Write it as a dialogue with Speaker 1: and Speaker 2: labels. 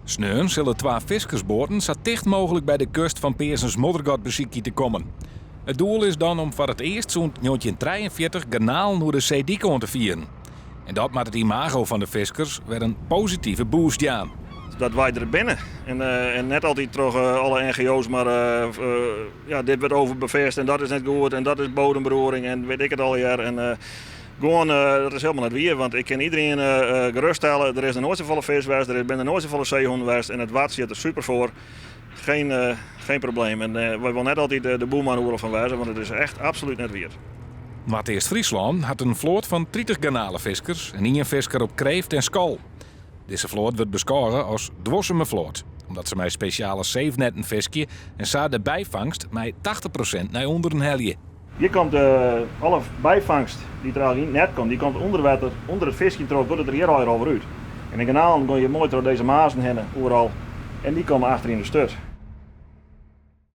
Speaker 1: Sneon sille twa fiskersboaten sa ticht mooglik by de kust fan Peazens-Moddergat besykje te kommen. It doel is dan om foar it earst sûnt 1943 garnalen oer de seedyk oan te fieren. En dat moat it imago fan de fiskers wer in positive boost jaan.
Speaker 2: Dat wy der binne. En, en net altyd troch alle NGO's, mar ja, dit wurdt overbevist en dat is net goed en dat is bodemberoering en weet ik it allegear. En gewoan, dat is hielendal net wier, want ik kin iderien geruststelle, der is noch noait safolle fisk west, der binne noch noait safolle seehûnen west en it Wad stiet der super foar. Geen, geen probleem. En wy wolle net altyd de boeman oeral fan wêze, want it is echt absolút net wier.
Speaker 1: Noardeast-Fryslân hat in float fan 30 garnalefiskers en ien fisker op kreeft en skol. Dizze float wurdt beskôge as duorsume float, omdat se mei spesjale seefnetten fiskje en sa de byfangst mei 80% nei ûnderen helje.
Speaker 2: Hjir komt alle byfangst dy't der eigentlik yn it net komt, dy komt ûnder wetter, ûnder it fiskjen troch, giet it der hjir allegear al wer út. En de garnalen gean hjir moai troch dizze mazen hinne, oeral, en dy komme achter yn de sturt.